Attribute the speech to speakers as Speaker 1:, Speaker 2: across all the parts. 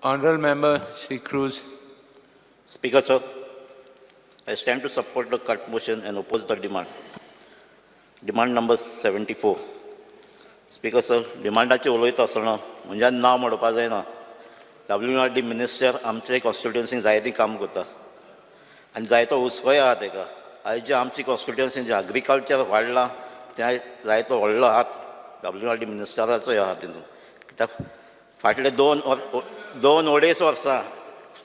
Speaker 1: Honorable Member Shri Cruz.
Speaker 2: Speaker, sir, I stand to support the cut motion and oppose the demand. Demand number 74. Speaker, sir, डिमांडाचेर उलयता आसतना म्हणजे नांव म्हणपा जायना. W R D minister आमचे कॉन्स्टिट्युएन्सीन जायतीं काम करता आनी जायतो हुस्कोय आहा तेका. आयज जे आमची कॉन्स्टिट्युएन्सीन जे अग्रिकल्चर वाडलां तें जायतो व्हडलो हात डब्ल्यू आर डी मिनिस्टराचोय आहा तितून, कित्याक फाटले 2-2.5 वर्सां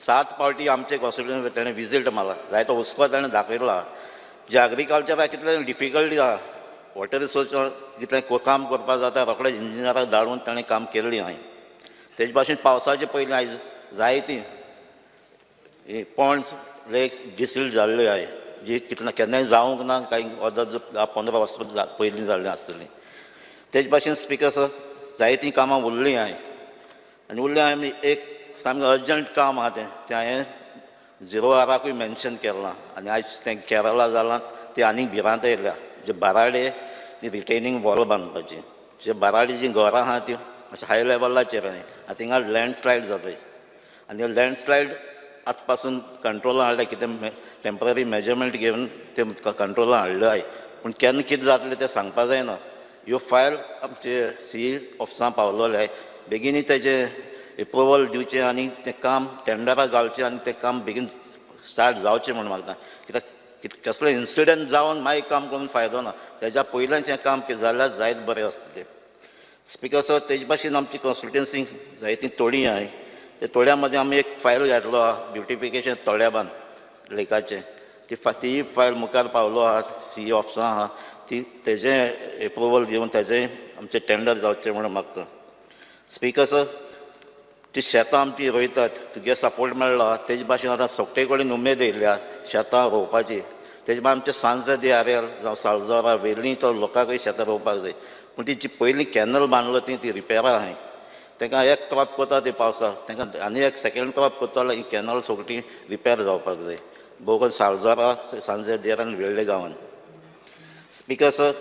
Speaker 2: 7 फावटी आमचे कॉन्स्टिट्युएन्सी तेणें विजीट मारला. जायतो हुस्को तेणें दाखयलो आहा. जे अग्रिकल्चराक कितलें डिफिकल्टी आहा, वॉटर रिसोर्स कितलें काम करपाक जाता, रोखडें इंजिनियराक धाडून ताणें काम केल्लें आहा. तेजे भाशेन पावसाचे पयलीं आयज जायतीं पॉंड्स, लेक्स डिसील्ड जाल्ल्यो आहाय, जी कितले केन्नाय जावंक ना, कांय अर्द 10-15 वर्सां पयलीं जाल्लीं आसतलीं. तेजे भाशेन स्पिकर सर, जायतीं कामां उरलीं आहाय आनी उरलीं आमी एक सामकें अर्जंट काम आहा तें तें हांवें झिरो आराकूय मेन्शन केलां आनी आयज तें केरला जालां, ती आनीक भिरांत येयल्या. जे बाराडे ती रिटेनींग वॉल बांदपाची, जे बाराडे जीं घरां आहा ती मातशें हाय लेवलाचेर आहाय आनी थिंगा लँडस्लायड जाताय आनी लँडस्लायड आतां पासून कंट्रोलान हाडलें, कितें टेंपररी मेजरमेंट घेवन तें कंट्रोलान हाडलें आहाय, पूण केन्ना कितें जातलें तें सांगपा जायना. ह्यो फायल आमचे सी ऑफिसां पावलोले आहाय, बेगीनूय तेजें एप्रुवल दिवचें आनी तें काम टेंडराक घालचें आनी तें काम बेगीन स्टार्ट जावचें म्हूण मागता, कित्याक कसलो इन्सिडंट जावन मागीर काम करून फायदो ना. तेज्या पयल्यान हें काम कितें जाल्यार जायत बरें आसता तें. स्पिकर सर, तेजे भाशेन आमची कॉन्स्टिट्युएन्सी जायतीं तोडी आहाय. ते तोड्या मदीं आमी एक फायल घातलो आहा, ब्युटिफिकेशन तोड्याबान लेकाचें. ती तीय फायल मुखार पावलो आहा, सी ऑफिसां आहा ती, तेजें एप्रुवल दिवन तेजें आमचें टेंडर जावचें म्हणून मागता. स्पिकर सर, ती शेतां आमची रोयतात, तुगे सपोर्ट मेळ्ळो. तेजे भाशेन आतां सोकटे कडेन उमेद येयल्या शेतां रोवपाची. तेजे भायर आमचे सांज दी आरेल जावं सालजोरा वेली तो लोकांकूय शेतां रोवपाक जाय, पूण ती जी पयलीं कॅनल बांदलो ती ती रिपेरा आहाय. तांकां एक क्रॉप करता ती पावसाक, तांकां आनी एक सेकेंड क्रॉप करता जाल्यार ही कॅनल सोगटी रिपेर जावपाक जाय, भोव करून सालजोरा, सांजे देर आनी वेळ्ळे गांवान. Speaker sir,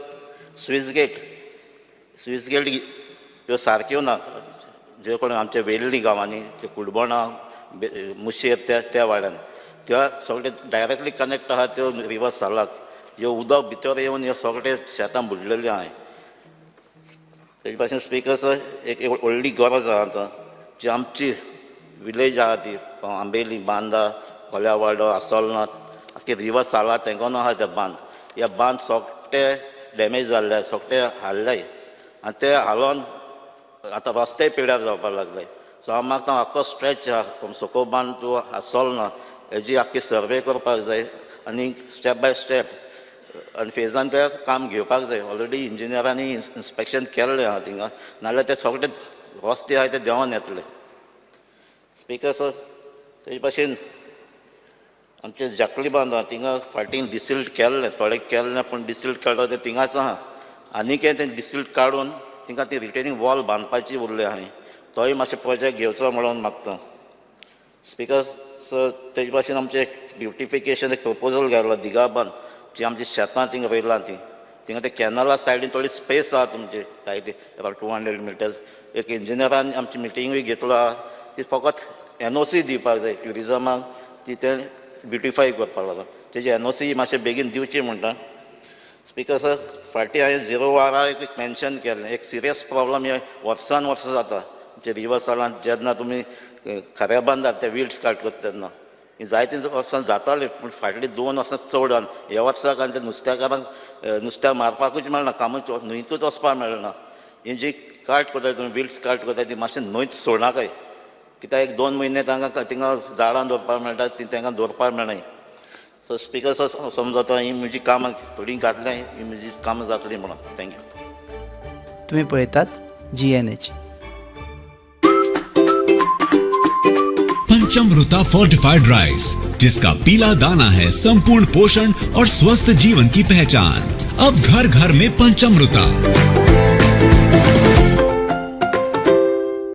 Speaker 2: sluice gate ह्यो सारक्यो ना, जे कोण आमच्या वेल्ली गांवांनी ते कुडबणां, मुशेर त्या त्या वाड्यान त्या सगळे डायरेक्टली कनेक्ट आहा त्यो रिवर सालाक. ह्यो उदक भितर येवन ह्यो सगळे शेतां बुडलेलीं आहाय. तेजे भाशेन स्पिकर सर, एक एक व्हडली गरज आहा आतां, जी आमची विलेज आहा ती आंबेली, बांदा, कोल्यावाडो, आसोलनाथ, आख्खे रिवर साला तेंकोन आहा ते बांद. ह्या बांद सोगटे डॅमेज जाल्ले, सोगटे हाडले आनी ते हालोवन आतां रस्ते पिड्यार जावपाक लागले. सो हांव मागता, आख्खो स्ट्रेच आहा सोको बांद टू आसोलना, हेजी आख्खी सर्वे करपाक जाय आनी स्टेप बाय स्टेप आनी फेजान तें काम घेवपाक जाय. ऑलरेडी इंजिनियरांनी इन्स्पेक्शन केल्लें आहा थिंगा, नाजाल्यार ते सगळे रस्ते आहाय ते देंवोन येतले. स्पिकर सर, तेजे भाशेन आमचे जाकली बांद आहा, थिंगा फाटीं डिसिल्ट केल्लें, थोडें केल्लें, पूण डिसिल्ट काडलो तें थिंगाच आहा. आनीक तें डिसिल्ट काडून थिंगा ती रिटेनींग वॉल बांदपाची उरली आहाय, तोय मातशें प्रोजेक्ट घेवचो म्हणून मागता. स्पिकर सर, तेजे भाशेन आमचें एक ब्युटिफिकेशन एक प्रपोजल घातलो, दिगाबान जी आमची शेतां थिंगा रोयलां ती, थिंगा ते कॅनला सायडीन थोडी स्पेस आहा तुमची जायती, अरावंड 200 मिटर्स. एक इंजिनियरान आमची मिटिंगूय घेतलो आहा, ती फकत एनओसी दिवपाक जाय ट्युरिजमाक, ती तें ब्युटिफाय करपाक लागून तेजी एनओसी मातशें बेगीन दिवची म्हणटा. स्पिकर सर, फाटीं हांवें झिरो वारा एक मेन्शन केल्लें. एक सिरियस प्रॉब्लम हे वर्सान वर्सां जाता आमच्या रिवर सालांत, जेन्ना तुमी खऱ्या बांदार ते विड्स काट करता तेन्ना. ही जायतीं वर्सां जातालीं, पूण फाटलीं 2 वर्सां चड जावन ह्या वर्साक आनी त्या नुस्त्याकारांक नुस्त्याक मारपाकूच मेळना, कामूच न्हंयतूच वचपाक मेळना. ही जी काट करता तुमी, विड्स काट करता, ती मातशें न्हंयत सोडनाकाय, कित्याक एक 2 म्हयने तांकां थिंगा झाडां दवरपाक मेळटा, ती तांकां दवरपाक मेळनाय. सो स्पिकर सर, समजता ही म्हजी कामां थोडीं घातल्यां, ही म्हजी कामां जातलीं म्हणून. Thank you.
Speaker 3: तुम्ही पळयतात जीएनएच.
Speaker 4: पंचमृता फोर्टिफाइड राइस, जिसका पीला दाना है संपूर्ण पोषण और स्वस्थ जीवन की पहचान। अब घर घर में पंचमृता।